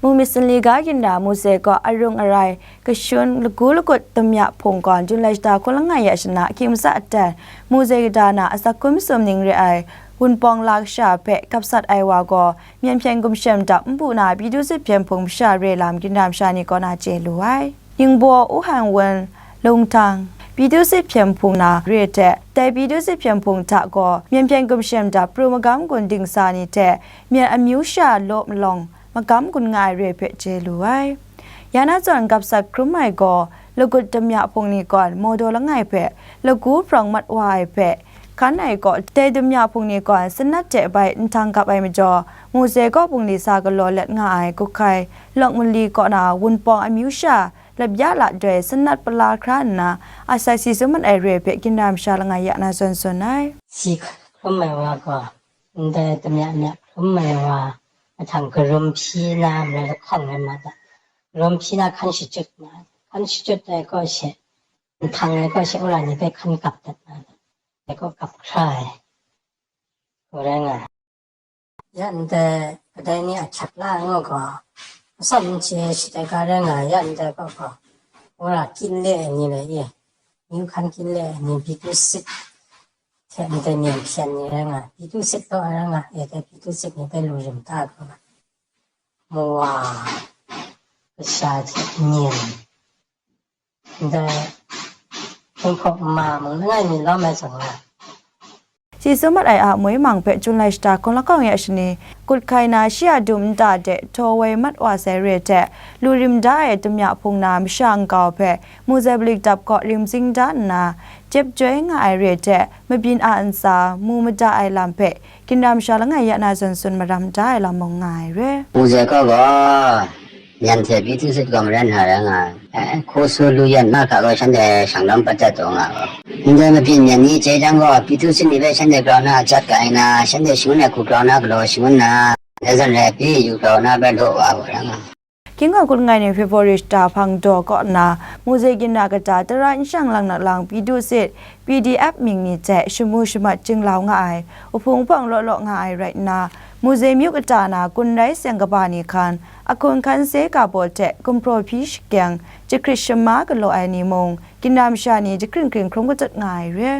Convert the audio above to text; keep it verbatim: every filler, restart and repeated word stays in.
Mung myit sanli ga ginra Muze kaw arung arai kashun lagu lagut damya hpung gawn Jun lai shata hkun langai ya shana hkying matsa atan Muze gada na asak hkun masum ning re ai Wunpawng la kasha hpe gap sat ai wa gaw myen hpyen gumshem dap npu na Pyithu sit hpyen hpung masha re lam ginra masha ni kaw na chye lu ai. Ningbaw, U Han Wun, Lungtang, Pyithu sit hpyen hpung na re hte dai Pyithu sit hpyen hpung hta gaw myen hpyen gumshem dap pru magam gun dingsa ni hte myen amyu sha law malawng magam gun nga ai re hpe chye lu ai. Ya na zawn gap sat hkrum ai gaw lagut damya hpung ni gawn mawdaw langai hpe lagu hprawng mat wa ai hpe hkan ai kaw, dai damya hpung ni gawn sanat hte bai nhtang gap ai majaw, Muze kaw bungli sa galaw let nga ai guhkai lawk mali kaw na Wunpawng amyu sha lap ya la doi sanat pala hkra nna, asai si tsun mat ai re hpe ginra masha langai ya na zawn tsun ai. Si hkrum ai wa gaw, ndai damya mya hkrum ai wa mahtang karum hpyi na, malai lahkawng rai ma da. Karum hpyi na hkan shachyut na, hkan shachyut ai kaw she, nhtang ai kaw she, wora ni hpe hkan gap dat na, dai kaw gap hkra ai, kaw rai nga ai. Ya ndai kadai ni a hkyat la ai ngu gaw, atsam n chye shatai ga rai nga ai, ya ndai kaw gaw, wora kyin le ai ni rai i, myu hkan kyin le ai ni, Pyithu sit hte ndai myen hpyen ni rai nga ai, Pyithu sit law ai rai nga ai, e dai Pyithu sit ni dai lu rim ta ai hku, mawa kasha hte myen, ndai hpung hpaw ma mung langai mi lawm ai zawn nga ai. Si tsun mat ai a moi mang hpe Jun lai shata hkun lahkawng ya shani, kut hkai na shi a dum nta de htaw woi mat wa sai re hte, lu rim da ai damya hpung na masha nkau hpe Muze balik dap kaw rim zing da nna, jep joi nga ai re hte, mabyin a ntsa mu mada ai lam hpe ginra masha langai ya na zawn tsun maram da ai lam mung nga ai re. Muze kaw gaw, myen hte Pyithu sit gaw maren hta rai nga ai. Eh, hku su lu yan mahkra gaw shanhte shang lawm pat dat taw nga ai gaw, ndai mabyin myen ni chye jang gaw, Pyithu sit ni hpe shanhte grau na a jat kai nna, shanhte shangun ai hku grau na galaw shangun nna, dai zawn rai pyi yu grau na bai law wa ai gaw rai nga ai. King gaw hkun langai ni February shata hpang daw kaw nna, Muze ginra kata tara nshang lang nak lang Pyithu sit, P D F mying ni hte shamu shamat jinglau nga ai, uhpung hpawng law law nga ai rai nna, Muze myu kata na gun rai seng kaba ni hkan, ahkun hkan se ga baw hte gumhpraw hpyi shakyang, jahkrit shama galaw ai ni mung, ginra masha ni jahkring hkring hkrum katut nga ai re.